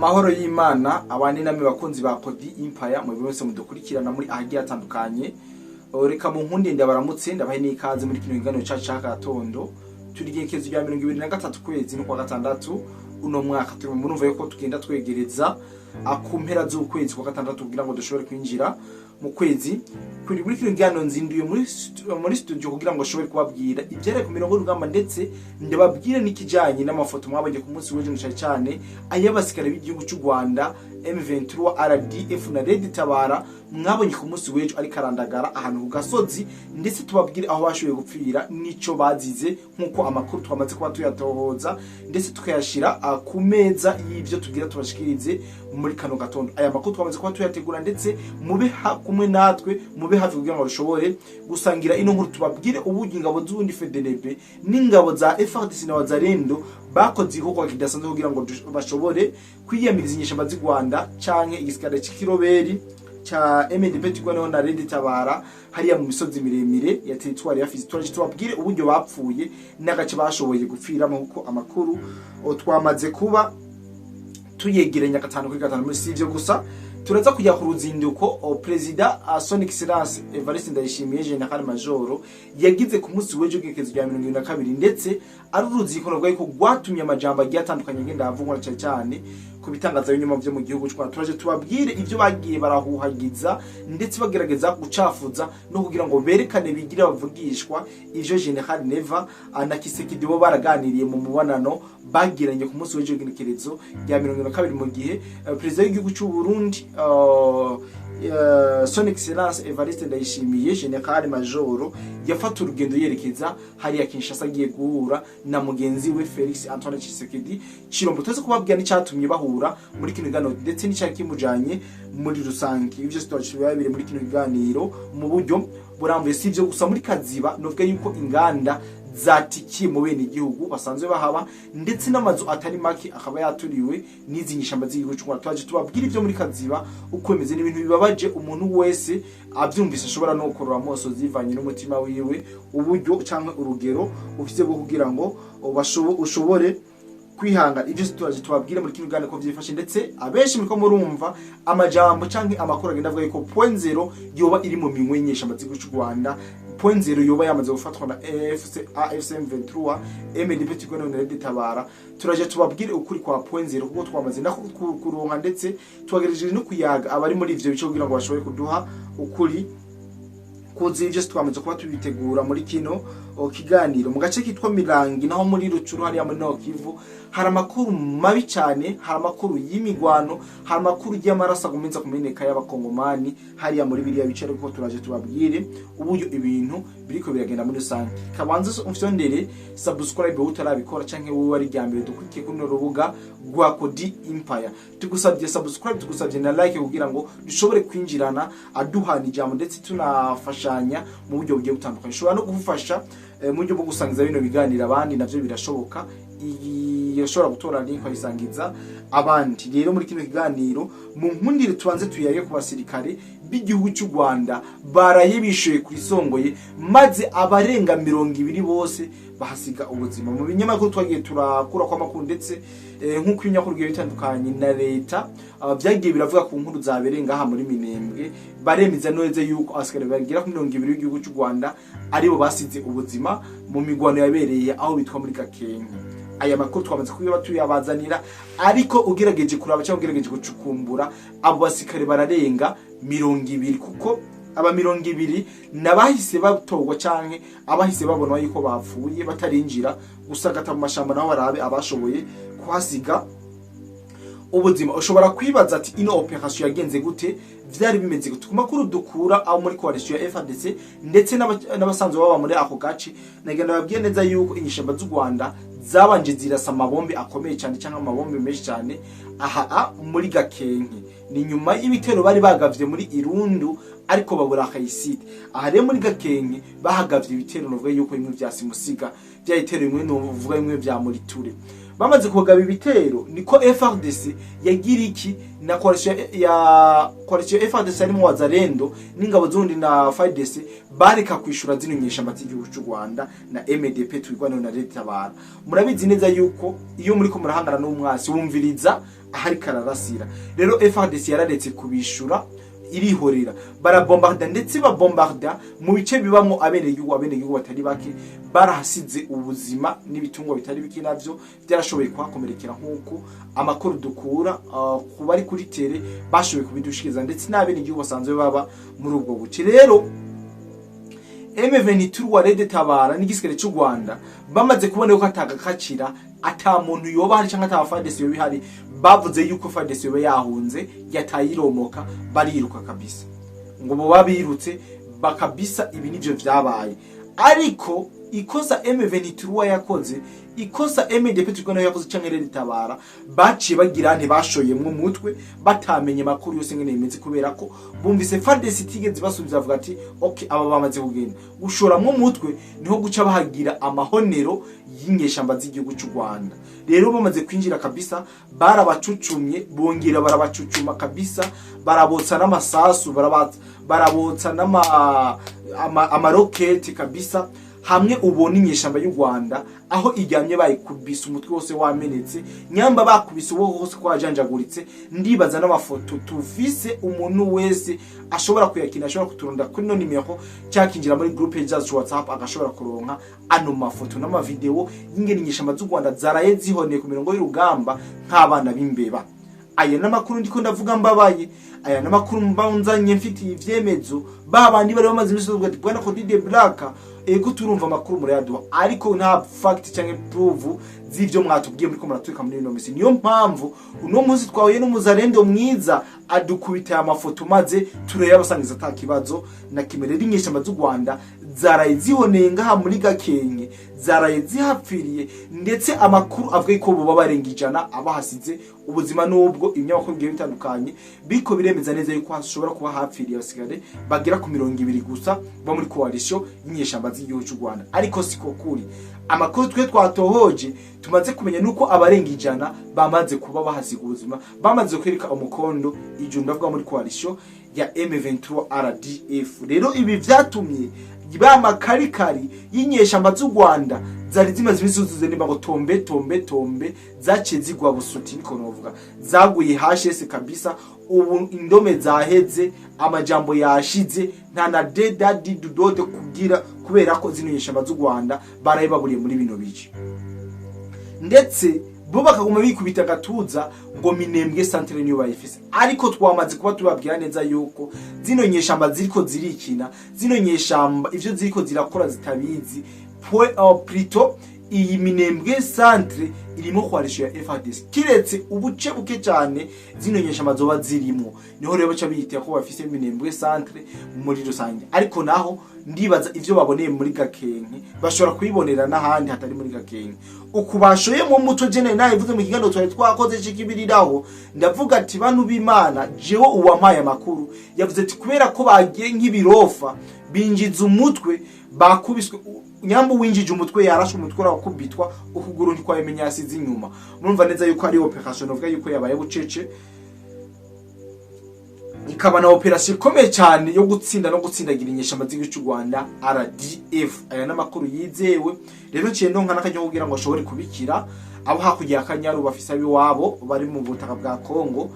Amahoro y'Imana abane namwe, bakunzi ba Kodi Empire, mu mwese mudukurikirana muri ahagiye hatandukanye. Reka mu nkundi ndabaramutse, ndabahe n'ikaze muri kino kiganiro cacu c'agatondo. Turi igenekerezo rya 23 kwezi no kwa gatandatu uno mwaka turi. Murumva yuko tugenda twegereza ku mpera z'ukwezi kwa gatandatu kugira ngo dushobore kwinjira mu kwezi kuri. Muri kino kiganiro nzinduye muri studio kugira ngo nshobore kubabwira ivyereka ku mirongo y'urugamba, ndetse ndababwire n'ikijanye n'amafoto mwabonye ku munsi w'ejo, cane cane ay'abasikare b'igihugu cy'u Rwanda, M23, RDF na Red Tabara, mwabonye ku munsi w'ejo ariko arandagara ahantu ku gasozi, ndetse tubabwire aho bashoboye gupfira n'ico bazize, nk'uko amakuru twamaze kuba tuyatohoza ndetse tukayashira ku meza y'ivyo tugira tubashikirize muri kano gatondo. Aya makuru twamaze kuba tuyategura, ndetse mube kumwe natwe, mube hafi kugira ngo dushobore gusangira ino nkuru, tubabwire uburyo ingabo z'ubundi FDNB n'ingabo za FARDC na Wazalendo bakoze igikorwa kidasanzwe kugira ngo bashobore kwiyamiriza inyeshamba z'u Rwanda canke igisirikare c'ikiroberi cha MNDP Twirwaneho na Red Tabara hariya mu misozi miremire ya territoire ya Fizi. Turaje tubabwire uburyo bapfuye n'agace bashoboye gupfiramo, kuko amakuru twamaze kuba tuyegeranya gatanu kuri gatanu. Muri sivyo gusa, turaza kujya ku ruzinduko Perezida Son Excellence Evariste Ndayishimiye, General Major, yagize ku munsi w'ejo bw'ikezo rya 22, ndetse ari uruzinduko navuga yuko rwatumye amajambo agiye atandukanye agenda avugwa, cyane cyane ku bitangazabinyoma byo mu gihugu cy'u Rwanda. Turaje tubabwire ibyo bagiye barahuhagiza ndetse bagerageza gucafuza no kugira ngo berekane bigire bavugishwa ivyo General Neva na Tshisekedi bo baraganiriye mu mubonano bagiranye ku munsi w'ejo w'igenekerezo rya 22, mu gihe perezida w'igihugu cy'u Burundi, Son Excellence Evariste Ndayishimiye, General Major, yafata urugendo yerekeza hariya Kinshasa agiye guhura na mugenzi we Felix Antoine Tshisekedi Tshilombo. Tuzi kubabwira n'icyatumye bahura muri kino kiganiro ndetse n'icyari kimujanye muri rusange. Ibyo byose biri muri kino kiganiro mu buryo burambuye. Si ibyo gusa, muri Kaziba novuga yuko inganda zatikiye mu bene igihugu basanzwe bahaba, ndetse n'amazu atari make akaba yaturiwe n'izi nyishamba z'igihugu cy'u Rwanda. Twaje tubabwira ibyo muri Kaziba uko bimeze. N'ibintu bibabaje, umuntu wese abyumvise ashobora no gukorora amaso zivanye n'umutima wiwe, uburyo cyangwa urugero ufite bwo kugira ngo ushobore kwihangana. Ibyo turaje tubabwire muri kino kiganiro ko byifashe. Ndetse abenshi muriko murumva amajambo canke amakuru agenda avuga yuko Point Zero yoba iri mu minwe y'inyeshamba z'igihugu cy'u Rwanda, Point Zero yoba yamaze gufatwa na AFC AFC M23, MNDP Twirwaneho na Red Tabara. Turaje tubabwire ukuri kwa Point Zero, kuko twamaze nako kuronka, ndetse twagerageje no kuyaga abari muri ivyo bice kugira ngo bashobore kuduha ukuri kuzi. Ivyo twamaze kuba tubitegura muri kino kiganiro. Mu gace kitwa Mirangi naho muri Rucuru hariya muri Nord Kivu hari amakuru mabi cyane, hari amakuru y'imigwano, hari amakuru y'amaraso agomeza kumeneka y'abakongomani hariya muri biriya bice, ariko turaje tubabwire uburyo ibintu biriko biragenda muri rusange. Kabanza umfyondere subscribe wowe utarabikora, canke wowe ari rya mbere dukurikiye kuri runo rubuga rwa Kodi Empire. Tugusabye subscribe, tugusabye na like kugira ngo dushobore kwinjirana, aduhana ijambo ndetse tunafashanya mu buryo bugiye butandukanye. Ushobora no kugufasha mu buryo bwo gusangiza bino biganiro abandi, navyo birashoboka. Ushobora gutora link ukayisangiza abandi. Rero muri kino kiganiro mu nkundire tubanze tuyage ku basirikare b'igihugu cy'u Rwanda baraye bishoye ku isongoye, maze abarenga 20 bose bahasiga ubuzima. Mu binyamakuru twagiye turakura kwa makuru, ndetse nk'uko ibinyamakuru bigiye bitandukanye na leta byagiye biravuga ku nkuru zabereye ngaha muri Minembwe, baremeza neza yuko abasirikare bagera ku 20 b'igihugu cy'u Rwanda aribo basize ubuzima mu migwano yabereye aho bitwa muri Gakenke. Aya makuru twamaze kuba tuyabazanira, ariko ugerageje kuraba cyangwa ugerageje gucukumbura, abo basirikare bararenga 20, kuko aba 20 nabahise batorwa canke abahise babonwa yuko bapfuye batarinjira gusagata mu mashamba, naho barabe abashoboye kuhasiga ubuzima. Ushobora kwibaza ati: "Ino operation yagenze gute? Vyari bimeze gute?" Ku makuru dukura aho muri coalition ya FARDC ndetse n'abasanzwe baba muri ako gace, nagenda babwiye neza yuko inyeshamba z'u Rwanda zabanje zirasa amabombe akomeye cyane cyangwa amabombe menshi cyane aha muri Gakenke. Ni nyuma y'ibitero bari bagavye muri Irundu ariko babura akayisite. Aha rero muri Gakenke bahagavye ibitero novuga yuko bimwe vya simusiga, vya bitero bimwe novuga bimwe vya muriture. Bamaze kugaba ibitero, niko FARDC yagira iki na coalition ya coalition FARDC harimo Wazalendo n'ingabo z'undi na FARDC, bareka kwishura zino nyeshamba z'igihugu cy'u Rwanda na MDP Twirwaneho na Red Tabara. Murabizi neza yuko iyo muri ko murahangana n'umwasi, wumviriza ahari kararasira. Rero FARDC yararetse kubishura, irihorera, barabombarda, ndetse babombarda mu bice bibamo abenegihugu. Abenegihugu batari bake barahasize ubuzima, n'ibitungwa bitari bike navyo byarashoboye kuhakomerekera, nk'uko amakuru dukura ku bari kuri terrain bashoboye kubidushikiriza, ndetse n'abenegihugu basanzwe baba muri ubwo buce. Rero M23 wa Red Tabara n'igisirikare cy'u Rwanda bamaze kubona yuko atagakacira, ata muntu yoba hari cyangwa ata FARDC yoba ihari, bavuze yuko FARDC yoba yahunze, yatayiromoka, bariruka kabisa, ngo bo babirutse bakabisa. Ibi nivyo vyabaye, ariko ikosa M23 yakoze, ikosa MDP Twirwaneho yakoze canke Red Tabara, baciye bagira ntibashoyemwo umutwe, batamenye makuru yose ngene bimeze, kubera ko bumvise FARDC itigeze basubiza, bavuga ati: "Okay, aba bamaze kugenda." Gushoramwo umutwe niho guca bahagira amahonero y'inyeshamba z'igihugu cy'u Rwanda. Rero bamaze kwinjira kabisa, barabacucumye, bongera barabacucuma kabisa, barabotsa n'amasasu, barabotsa n'ama amaroketi kabisa, hamwe ubona inyeshamba y'u Rwanda aho iryamye bayikubise, umutwe wose wamenetse, nyamba bakubise uwo hose kwajanjaguritse. Ndibaza n'amafoto tufise, umuntu wese ashobora kuyakina, ashobora kuturunda kuri no nimero cyangwa akinjira muri groupe zacu WhatsApp, agashobora kuronka ano mafoto n'amavideo y'ingene inyeshamba z'u Rwanda zaraye zihoneye ku mirongo y'urugamba nk'abana b'imbeba. Aya n'amakuru ndiko ndavuga mbabaye, aya n'amakuru mbanzanye mfitiye ivyemezo. Ba bandi bari bamaze imisi bavuga ati: "Bwana Codide Black, ego turumva amakuru murayaduha, ariko nta fact cyangwa proof z'ivyo mwatubwiye muriko muratwika muri ino misi." Niyo mpamvu uno munsi twahuye n'umuzarendo mwiza, adukubita aya mafoto, maze turayabasangiza ata kibazo na kimwe. Rero inyeshamba z'u Rwanda zaraye zihoneye ngaha muri Gakenke, zaraye zihapfiriye, ndetse amakuru avuga ko boba barenga 100 abahasize ubuzima, n'ubwo ibinyamakuru bigiye bitandukanye biko biremeza neza yuko hashobora kuba hapfiriye abasirikare bagera ku 20 gusa bo muri coalition y'inyeshamba z'igihugu cy'u Rwanda, ariko siko kuri. Amakuru twe twatohoje tumaze kumenya nuko abarenga 100 bamaze kuba bahasiga ubuzima, bamaze kwereka umukondo ijuru, ndavuga muri coalition ya M23 RDF. Rero ibi vyatumye ba makarikari y'inyeshamba z'u Rwanda zari zimaze iminsi zuzuze nimba ngo tombe tombe tombe, zaciye zigwa busuti, niko novuga, zaguye hashese kabisa. Ubu indome zaheze, amajambo yashize, nta na deda didudode kugira, kubera ko zino nyeshamba z'u Rwanda baraye baburiye muri bino bice, ndetse bo bakaguma bikubita agatuza ngo Minembwe centre niyo bayifise. Ariko twamaze kuba tubabwira neza yuko zino nyeshamba ziriko zirikina, zino nyeshamba ivyo ziriko zirakora zitabizi. Plutôt iyi Minembwe centre irimo coalition ya FARDC, kiretse ubuce buke cyane zino nyeshamba zoba zirimo, niho rero baca biyitira ko bafise Minembwe centre muri rusange. Ariko naho ndibaza ivyo baboneye muri Gakenke bashobora kubibonera n'ahandi hatari muri Gakenke. Uku bashoye mu muco, jene nayivuze mu kiganiro twari twakoze cikibiriraho, ndavuga ati: "Bantu b'Imana, jewe uwampaye amakuru yavuze ati kubera ko bagiye nk'ibirofa binjiza umutwe, bakubiswe." Nyambo winjije umutwe, yarashe umutwe, urakubitwa, ukuguru ntikwabimenya yasize inyuma. Murumva neza yuko ari operation uvuga yuko yabaye bucece, ikaba na operation ikomeye cyane yo gutsinda no gutsindagira inyeshamba z'igihugu cy'u Rwanda RDF. Aya n'amakuru yizewe. Rero nciye ndonka n'akajya kugira ngo ashobore kubikira abo hakurya ya Kanyaru bafise abiwabo bari mu butaka bwa Kongo.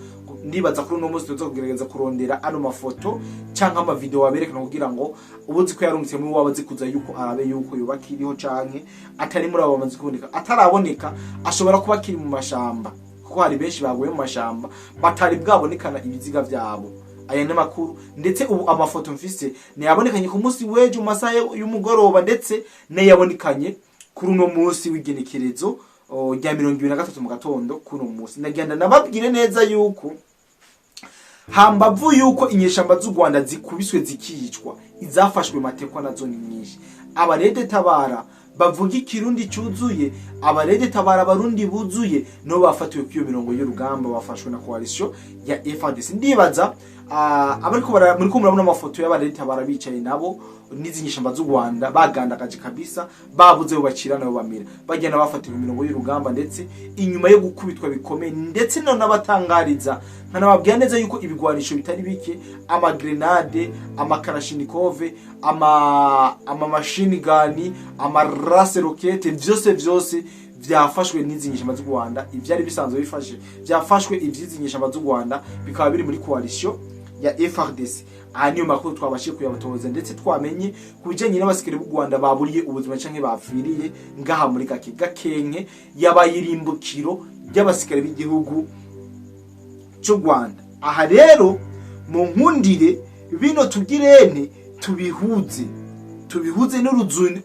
Ndibaza kuri uno munsi tuza kugerageza kurondera ano mafoto canke amavideo waberekana, kugira ngo ubuzi ko yarungitse muri wabo azi kuza yuko arabe yuko yoba akiriho canke atari muri abo bamaze kuboneka. Ataraboneka ashobora kuba akiri mu mashamba, kuko hari benshi baguye mu mashamba batari bwabonekana ibiziga vyabo. Aya ni makuru, ndetse ubu amafoto mfise nayabonekanye ku munsi w'ejo mu masaha y'umugoroba, ndetse nayabonekanye kuri uno munsi w'igenekerezo rya 23 mu gatondo. Kuno munsi nagenda nababwire neza yuko hambavu yuko inyeshamba z'u Rwanda zikubiswe zikicwa, izafashwe matekwa nazo ni nyinshi. Abarede tabara Bavuga Ikirundi cyuzuye, aba RED Tabara, Abarundi buzuye, no bafatiwe kwiyo mirongo y'urugamba, bafashwe na coalition ya FARDC. Ndibaza abariko muriko murabona amafoto y'aba RED Tabara bicaye nabo n'izi nyeshamba z'u Rwanda, bagandagaje kabisa, babuze bo bacira nabo bamira, bagenda bafatiwe imirongo y'urugamba, ndetse inyuma yo gukubitwa bikomeye. Ndetse none abatangariza, nkanababwira neza yuko ibigwanisho bitari bike, amagrenade, amakalashnikov, ama machine gun, ama lance-roquettes, vyose vyose vyafashwe n'izi nyeshamba z'u Rwanda. Ivyari bisanzwe bifashe vyafashwe ivy'izi nyeshamba z'u Rwanda, bikaba biri muri coalition ya FARDC. Aha niyo makuru twabashije kuyabatoza, ndetse twamenye ku bijanye n'abasikare b'u Rwanda baburiye ubuzima canke bapfiriye ngaha muri gake Gakenke, yabaye irimbukiro ry'abasikare b'igihugu cy'u Rwanda. Aha rero mu nkundire bino tugirene tubihuze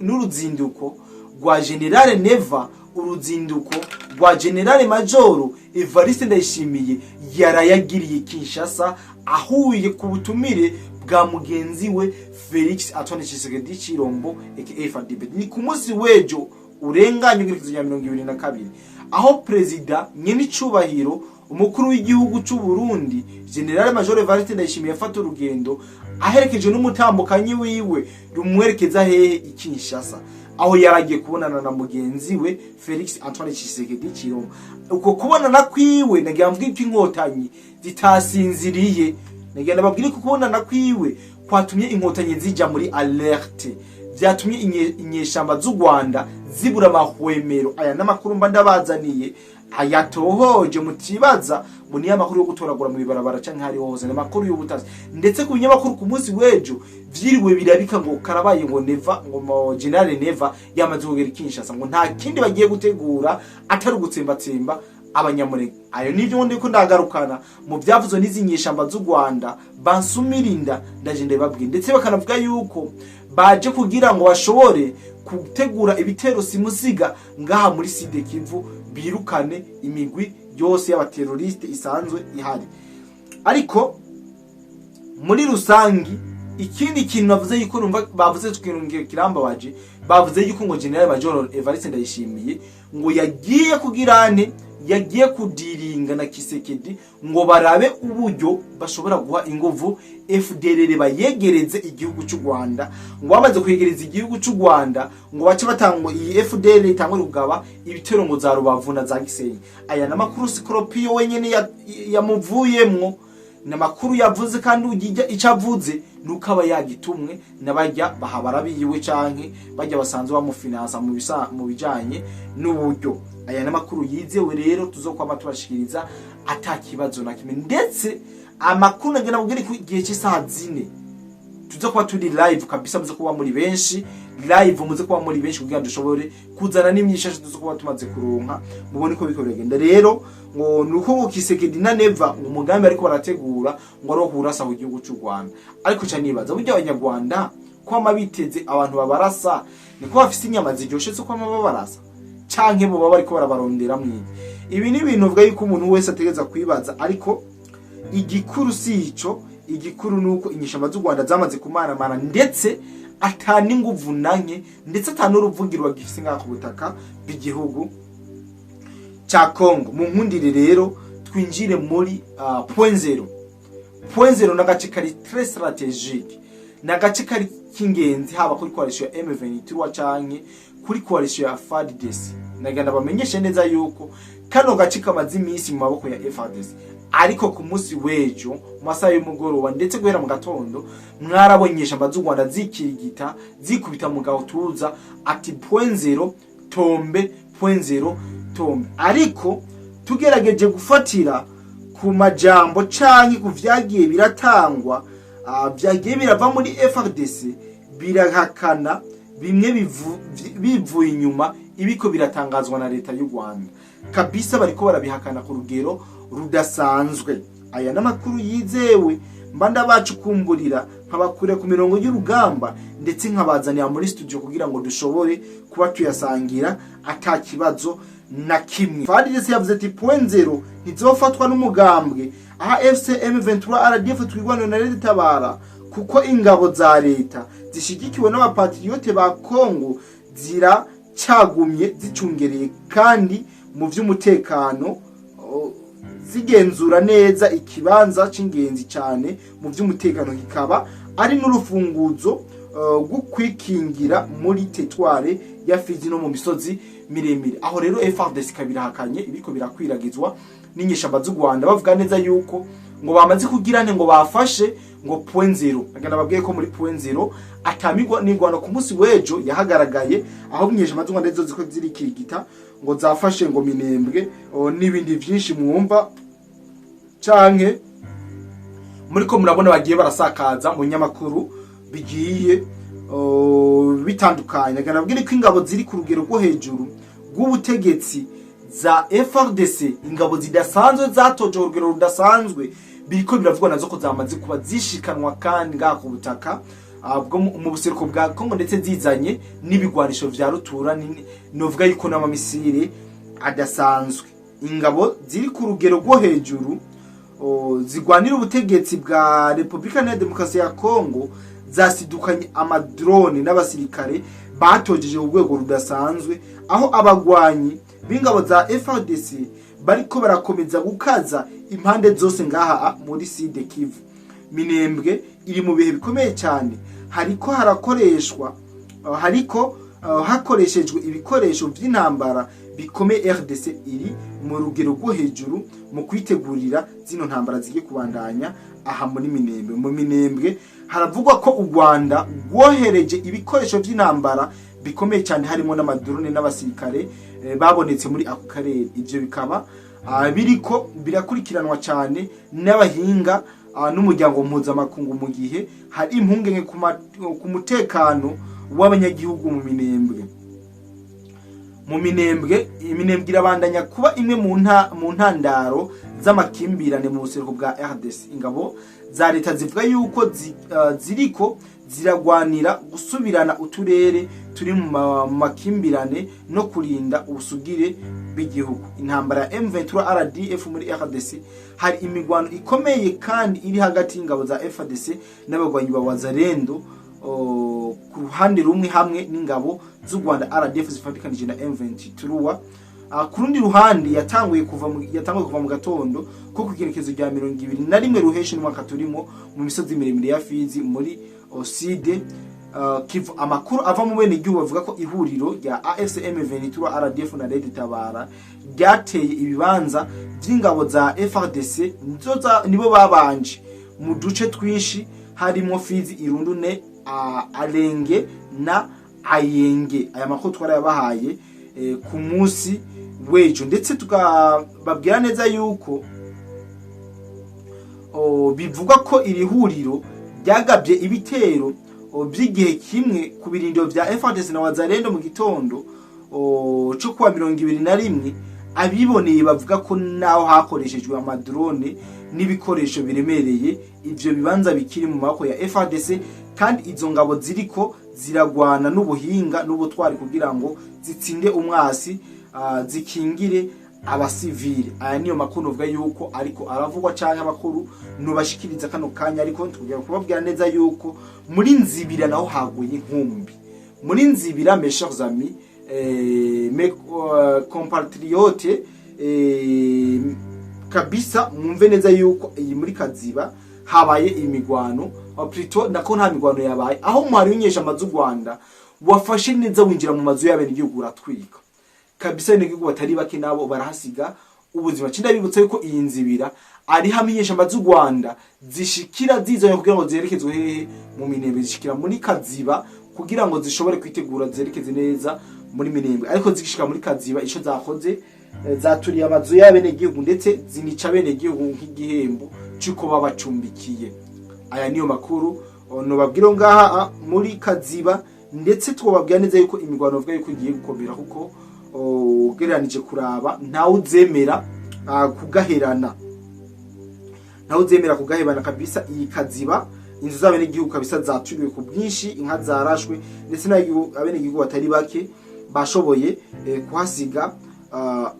n'uruzinduko rwa General Neva, uruzinduko rwa General Majoro Evariste Ndayishimiye yarayagiriye Kinshasa, ahuye ku butumire bwa mugenzi we Felix Antoine Tshisekedi Chilombo aka FDB. Ni ku munsi w'ejo urenganye, ugerekezo rya 22, aho perezida nyenicubahiro umukuru w'igihugu cy'u Burundi General Major Evariste Ndayishimiye yafata urugendo aherekejwe n'umutambukanyi wiwe, rumwerekeza hehe? I Kinshasa, aho yaragiye kubonana na mugenzi we Felix Antoine Tshisekedi Chilombo. Uko kubonana kwiwe, nagira mvuge ko Inkotanyi zitasinziriye. Nagira ndababwire ko kubonana kwiwe kwatumye Inkotanyi zija muri alerte, vyatumye inyeshamba z'u Rwanda zibura amahwemero. Aya n'amakuru mba ndabazaniye ayatohoje, mutibaza ngo niyo amakuru yo gutoragura mu ibarabara canke hariho hose, ni amakuru y'ubutasi. Ndetse ku binyamakuru ku munsi w'ejo vyiriwe birabika ngo karabaye, ngo Neva, ngo General Neva yamaze kugera i Kinshasa, ngo nta kindi bagiye gutegura atari ugutsembatsemba Abanyamurenge. Ayo nivyo ndiko ndagarukana mu vyavuzwe n'izi nyeshamba z'u Rwanda bansumirinda, ndaje ndababwira. Ndetse bakanavuga yuko baje kugira ngo bashobore gutegura ibitero simusiga ngaha muri Sud Kivu, birukane imigwi yose y'abateroriste isanzwe ihari. Ariko muri rusangi, ikindi kintu bavuze yuko numva bavuze ikintu kirambabaje, bavuze yuko ngo General Major Evariste Ndayishimiye ngo yagiye kugirane, yagiye kudiringa na Tshisekedi ngo barabe uburyo bashobora guha inguvu FDLR, bayegereze igihugu cy'u Rwanda, ngo bamaze kwegereza igihugu cy'u Rwanda ngo bace batanga iyi FDLR itangwe kugaba ibitero ngo za Rubavu na za Gisenyi. Aya namakuru Scorpio wenyene yamuvuyemwo, ni amakuru yavuze, kandi ujya icyo avuze nuko aba yagitumwe n'abajya bahabara biwe canke bajya basanzwe bamufinansa mu bijanye n'uburyo. Aya n'amakuru yizewe rero tuzokwama tubashikiriza ata kibazo na kimwe. Ndetse amakuru nagenda mubwire ko igihe cy'isaha 4 tuza kuba turi live kabisa, muze kuba muri benshi live, muze kuba muri benshi kugira ngo dushobore kuzana n'imyishasho tuza kuba tumaze kuronka, mubone ko biko biragenda. Rero ngo nuko ngo Tshisekedi na Neva ngo umugambi ariko barategura ngo ari kurasa ku gihugu cy'u Rwanda. Ariko ca nibaza, burya Abanyarwanda kwama biteze abantu babarasa, niko bafise inyama ziryoshe zo kwama babarasa, canke bo baba bariko barabarondera mwiki? Ibi ni ibintu uvuga yuko umuntu wese ategereza kwibaza, ariko igikuru si ico. Igikuru nuko inyeshamba z'u Rwanda zamaze kumaramara, ndetse ata n'inguvu nanke, ndetse ata n'uruvugiro bagifise ngaha ku butaka bw'igihugu ca Congo. Mu nkundire rero twinjire muri Point Zero. Point Zero n'agace kari très stratégique, n'agace kari k'ingenzi haba kuri coalition ya M23 canke kuri coalition ya FARDC. Nagenda bamenyeshe neza yuko kano gace kamaze iminsi mu maboko ya FARDC, ariko ku munsi w'ejo mu masaha y'umugoroba, ndetse guhera mu gatondo, mwarabonye inyeshamba z'u Rwanda zikirigita, zikubita mu gatuza ati: "Point Zero tombe, Point Zero tombe." Ariko tugerageje gufatira ku majambo canke ku vyagiye biratangwa, vyagiye birava muri FARDC, birahakana bimwe bivuye inyuma ibiko biratangazwa na leta y'u Rwanda kabisa, bariko barabihakana ku rugero rudasanzwe. Aya n'amakuru yizewe mba ndabacukumburira, nkabakure ku mirongo y'urugamba, ndetse nkabazanira muri studio kugira ngo dushobore kuba tuyasangira ata kibazo na kimwe. FARDC yavuze ati: "Point Zero ntizofatwa n'umugambwe aha AFC M23, RDF, Twirwaneho na RED Tabara, kuko ingabo za leta zishigikiwe n'abapatriote ba Congo zira cagumye zicungereye kandi mu vy'umutekano, zigenzura neza ikibanza c'ingenzi cyane mu vy'umutekano, kikaba ari n'urufunguzo rwo kwikingira muri territoire ya Fizi no mu misozi miremire. Aho rero FARDC ikaba irahakanye ibiko birakwiragizwa n'inyeshamba z'u Rwanda, bavuga neza yuko ngo bamaze kugira ngo bafashe ngo Point Zéro. Agenda babwiye ko muri Point Zéro atamigwa n'ingwano ku munsi w'ejo yahagaragaye, aho inyeshamba z'u Rwanda zo ziko zirikirigita ngo zafashe ngo Minembwe, n'ibindi vyinshi mwumva canke muriko murabona bagiye barasakaza mu nyamakuru bigiye bitandukanye. Agana abwire ko ingabo ziri ku rugero rwo hejuru rw'ubutegetsi za FARDC, ingabo zidasanzwe zatoje urugero rudasanzwe, biriko biravugwa nazo ko zamaze kuba zishikanwa kandi ngaha ku butaka bwo mu buseruko bwa Kongo, ndetse zizanye n'ibigwanisho vya rutura, novuga yuko n'amamisire adasanzwe. Ingabo ziri ku rugero rwo hejuru zigwanira ubutegetsi bwa Repubulika Iharanira Demokarasi ya Kongo zasidukanye amadrone n'abasirikare batojeje urwego rudasanzwe, aho abagwanyi b'ingabo za FARDC bariko barakomeza gukaza impande zose ngaha muri Sud Kivu. Minembwe iri mu bihe bikomeye cyane, hariko harakoreshwa hariko hakoreshejwe ibikoresho vy'intambara bikomeye. RDC iri mu rugero rwo hejuru mu kwitegurira zino ntambara zigiye kubandanya aha muri Minembwe. Mu Minembwe haravugwa ko u Rwanda rwohereje ibikoresho vy'intambara bikomeye cyane, harimo n'amadrone n'abasirikare babonetse muri ako karere. Ivyo bikaba biriko birakurikiranwa cyane n'abahinga n'umuryango mpuzamakungu, mu gihe hari impungenge ku mutekano w'abanyagihugu mu Minembwe. Mu Minembwe, Iminembwe irabandanya kuba imwe mu ntandaro z'amakimbirane mu buseruko bwa RDC. Ingabo za leta zivuga yuko ziriko ziragwanira gusubirana uturere turi mu makimbirane no kurinda ubusugire bw'igihugu. Intambara ya M23 RDF muri RDC, hari imigwano ikomeye kandi iri hagati y'ingabo za FARDC n'abagwanyi ba Wazalendo ku ruhande rumwe, hamwe n'ingabo z'u Rwanda RDF zifatikanije na M23 ku rundi ruhande, yatanguye kuva mu gatondo ko ku kigerekezo rya 21 Ruheshi n'umwaka turimo, mu misozi miremire ya Fizi muri Sud Kivu. Amakuru ava mu bene igihugu bavuga ko ihuriro rya AFC M23 RDF na Red Tabara ryateye ibibanza vy'ingabo za FARDC, nibo babanje mu duce twinshi harimo Fizi, Irundune, Arenge na Ayenge. Aya makuru twarayabahaye ku munsi w'ejo, ndetse tukababwira neza yuko bivugwa ko iri huriro ryagabye ibitero by'igihe kimwe ku birindiro vya FARDC na Wazalendo mu gitondo co kuwa 21. Abiboneye bavuga ko naho hakoreshejwe amadrone n'ibikoresho biremereye, ivyo bibanza bikiri mu maboko ya FARDC, kandi izo ngabo ziriko ziragwana n'ubuhinga n'ubutwari kugira ngo zitsinde umwasi, zikingire abasivile. Aya niyo makuru uvuga yuko ariko aravugwa canke amakuru nubashikiriza kano kanya, ariko tukugira kubabwira neza yuko muri Nzibira naho haguye inkumbi. Muri Nzibira, mes chers amis, mes compatriotes, kabisa mwumve neza yuko iyi muri Kaziba habaye imigwano, plutôt nako nta migwano yabaye, aho umuhari w'inyeshamba z'u Rwanda wafashe neza winjira mu mazu y'abenegihugu uratwika kabisa. Abenegihugu batari bake nabo barahasiga ubuzima. Cinda bibutsa yuko iyi Nzibira ari hamwe inyeshamba z'u Rwanda zishikira zizanye kugira ngo zerekezwe hehe? Mu Minembwe. Zishikira muri Kaziba kugira ngo zishobore kwitegura zerekeze neza muri Minembwe, ariko zigishika muri Kaziba ico zakoze, zaturiye amazu y'abenegihugu, ndetse zinica abenegihugu nk'igihembo c'uko babacumbikiye. Aya niyo makuru nobabwira ngaha muri Kaziba, ndetse twobabwira neza yuko imigwano bavuga yuko igiye gukomera, kuko ugereranije kuraba ntawe uzemera kugaherana, ntawe uzemera kugahebana kabisa. Iyi Kaziba inzu z'abenegihugu kabisa zaturiwe ku bwinshi, inka zarashwe, ndetse n'abenegihugu batari bake bashoboye kuhasiga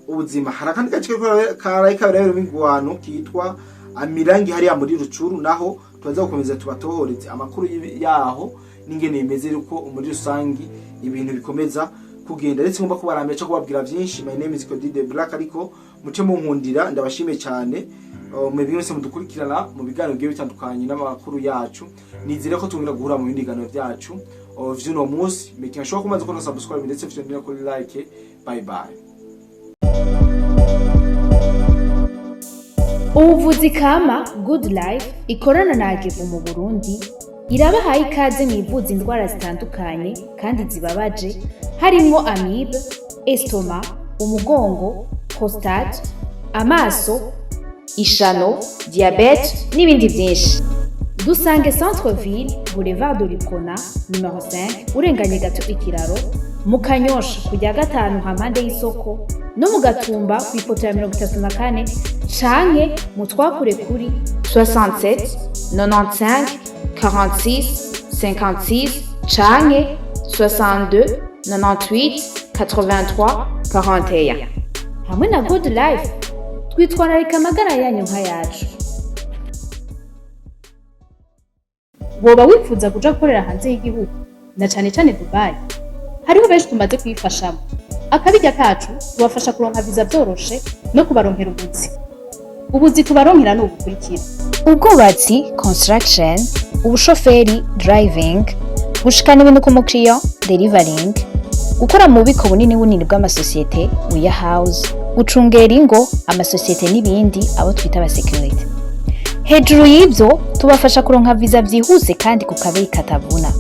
ubuzima. Hari akandi gace karaye kabera imigwano kitwa Amirangi hariya muri Rucuru, naho tubaza gukomeza tubatohoreze amakuru yaho n'ingene bimeze, uko muri rusangi ibintu bikomeza. Kugenda ndetse ngomba kubarambira cyo kubabwira byinshi. My name is Cody the Black, ariko muce munkundira ndabashimiye cyane mwebwe mwese mudukurikirana mu biganiro bigiye bitandukanye n'amakuru yacu. Nizere ko tongera guhura mu bindi biganiro byacu vy'uno munsi. Making sure ko umaze kubona subscribe ndetse fyondera kuri like. Bye bye. Ubuvuzi kama Good Life ikorana na Agevu mu Burundi irabahaye ikaze mwivuza indwara zitandukanye kandi zibabaje, harimwo amibe, estomac, umugongo, prostate, amaso, ishano, diabète n'ibindi byinshi. Dusange Centre Ville, Boulevard de l'Uprona numero 5, urenganye gato ikiraro mu Kanyosha, kujya gatanu hampande y'isoko, no mu Gatumba ku ipoto ya 34, canke mu twakure kuri 67 95 46 56 canke 62 98 83 41. Hamwe na Good Life twitwararika amagara yanyu nk'ayacu. Woba wifuza kuja gukorera hanze y'igihugu, na cane cane Dubai? Hariho benshi tumaze kuyifashamo. Akabirya kacu tubafasha kuronka viza vyoroshe no kubaronkera ubuzi. Ubuzi tubaronkera ni ubukurikira: Ubwubatsi, construction, ubushoferi, driving, gushikana ibintu ku mukiriya, delivering, gukora mu bubiko bunini bunini bw'amasosiyete, warehouse, gucungera ingo, amasosiyete n'ibindi, abo twita abasekirite. Hejuru y'ibyo tubafasha kuronka viza byihuse kandi ku kabeyi katavuna.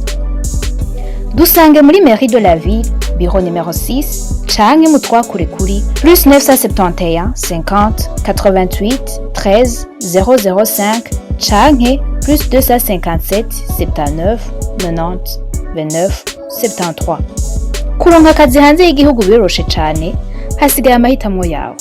Dusange muri mairie de la ville, bureau numero 6, canke mutwakure kuri plus 971 50 88 13 005 canke plus 257 79 90 29 73. Kuronka akazi hanze y'igihugu biroroshe cane, hasigaye amahitamo yawe.